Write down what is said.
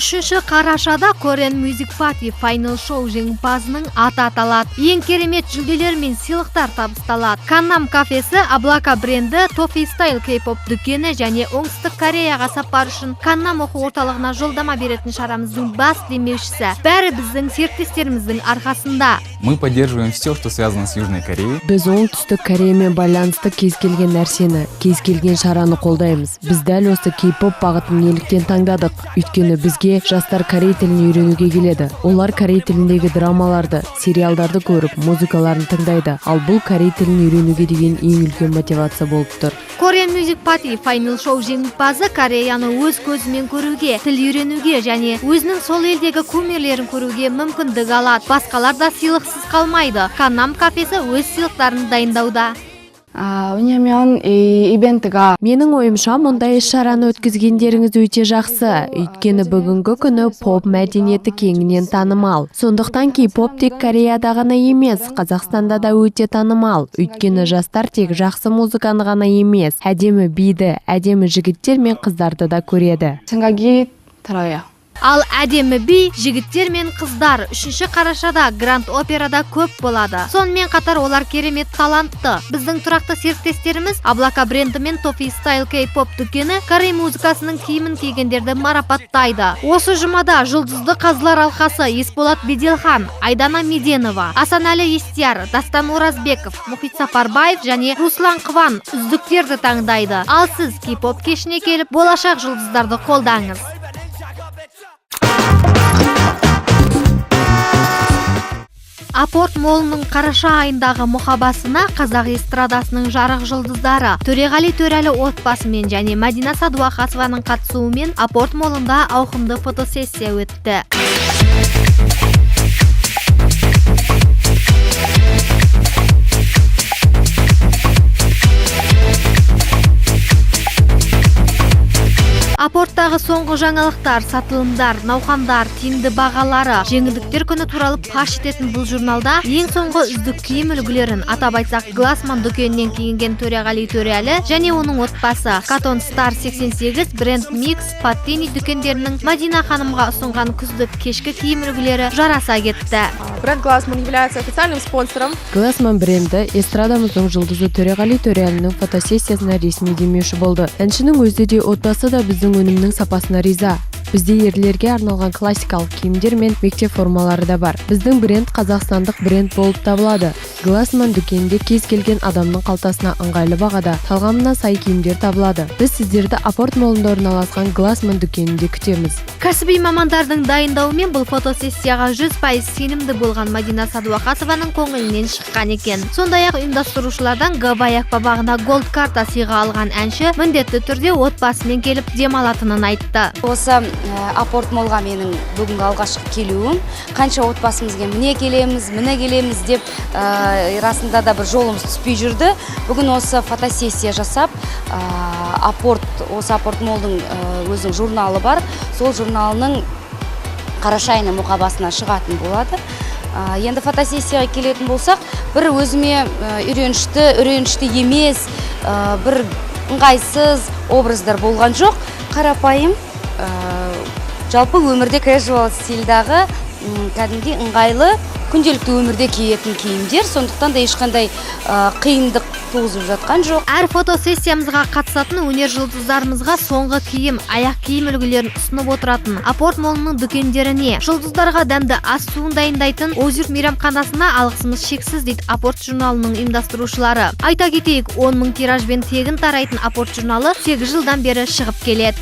3 қарашада Korean Music Party Final Show жеңімпазының аты аталады. Ең керемет жүлделер мен сыйлықтар табысталады. Каннам кафесі, Облака бренді, Toffee Style K-pop дүкені және Оңтүстік Кореяға сапар үшін Каннам оқу орталығына жолдама беретін шарамыздың бас демеушісі. Бәрі біздің серіктестеріміздің арқасында. Мы поддерживаем все, что связано с Южной Кореей. Біз Оңтүстік Кореямен байланысты кез келген нәрсені, кез келген шараны қолдаймыз. Біз дәл осы кей-поп бағытын неліктен таңдадық? Өйткені бізге жастар корей тілін үйренуге келеді. Олар корей тіліндегі драмаларды, сериалдарды көріп, музыкаларын тыңдайды. Ал бұл корей тілін үйренуге деген ең үлкен мотивация болып тұр. Korean Music Party Final Show жеңімпазы Кореяны өз көзімен көруге, тіл үйренуге және өзінің сол елдегі кумирлерін көруге мүмкіндік алады. Басқалар да сыйлықсыз қалмайды. Каннам кафесі өз сыйлықтарын дайындауда. 아, 왜냐면 이 이벤트가 Менің ойымша, мұндай іс-шараны өткізгендеріңіз өте жақсы. Өйткені бүгінгі күні поп мәдениеті кеңінен танымал. Сондықтан кей-поп тек Кореяда ғана емес, Қазақстанда да өте танымал. Өйткені жастар тек жақсы музыканы ғана емес, әдемі биді, әдемі жігіттер мен қыздарды да көреді. 생각이 들어요. Ал әдемі би, жігіттер мен қыздар 3 қарашада Гранд Операда көп болады. Сонымен қатар олар керемет талантты. Біздің тұрақты серіктестеріміз Облака бренді мен Toffee Style K-pop дүкені корей музыкасының киімін кигендерді марапаттайды. Осы жұмада жұлдызды қазылар алқасы Есболат Беделхан, Айдана Меденова, Асанәлі Естияр, Дастан Оразбеков, Мұхит Сапарбаев және Руслан Қван үздіктерді таңдайды. Ал сіз кей-поп кешіне келіп, болашақ жұлдыздарды қолдаңыз. Апорт молының қараша айындағы мұқабасына қазақ эстрадасының жарық жұлдыздары Төреғали Төрәлі отбасымен және Мәдина Садуақасованың қатысуымен Апорт молында ауқымды фотосессия өтті. Апорттағы соңғы жаңалықтар, сатылымдар, науқандар, тиімді бағалары, жеңілдіктер күні туралы паш ететін бұл журналда ең соңғы үздік киім үлгілерін, атап айтсақ, Глассман дүкенінен киінген Төреғали Төрәлі және оның отбасы, Катон Стар 88, Бренд Микс, Паттини дүкендерінің Мадина ханымға ұсынған күздік кешкі киім үлгілері жараса кетті. Бренд Глассман является официальным спонсором. Глассман бренді эстрадамыздың жұлдызы Төреғали Төрәлінің фотосессиясына ресми демеуші болды. Әншінің өзі де, отбасы да біздің өнімнің сапасына риза. Бізде ерлерге арналған классикалық киімдер мен мектеп формалары да бар. Біздің бренд қазақстандық бренд болып табылады. Глассман дүкенінде кез келген адамның қалтасына ыңғайлы бағада, талғамына сай киімдер табылады. Біз сіздерді Апорт молында орналасқан Глассман дүкенінде күтеміз. Кәсіби мамандардың дайындауымен бұл фотосессияға 100% сенімді болған Мадина Садуақасованың көңілінен шыққан екен. Сондай-ақ ұйымдастырушылардан Гавайи аквабағына голд карта сыйға алған әнші міндетті түрде отбасымен келіп демалатынын айтты. Осы Апорт молға менің бүгінгі алғашқы келуім. Қанша отбасымызға міне келеміз, міне келеміз деп, расында да бір жолымыз түспей жүрді. Бүгін осы фотосессия жасап, осы Апорт молдың өзінің журналы бар. Сол журналының қараша айының мұқабасына шығатын болады. Енді фотосессияға келетін болсақ, бір өзіме үйренішті емес, бір ыңғайсыз образдар болған жоқ. Қарапайым, жалпы өмірде casual стильдағы, кәдімгідей ыңғайлы күнделікті өмірде киетін киімдер, сондықтан да ешқандай қиындық туғызып жатқан жоқ. Әр фотосессиямызға қатысатын өнер жұлдыздарымызға соңғы киім, аяқ киім үлгілерін ұсынып отыратын Апорт молының дүкендеріне, жұлдыздарға дәмді ас суын дайындайтын Озюрт мейрамханасына алғысымыз шексіз, дейді Апорт журналының ұйымдастырушылары. Айта кетейік, 10 мың тиражбен тегін тарайтын Апорт журналы 8 жылдан бері шығып келеді.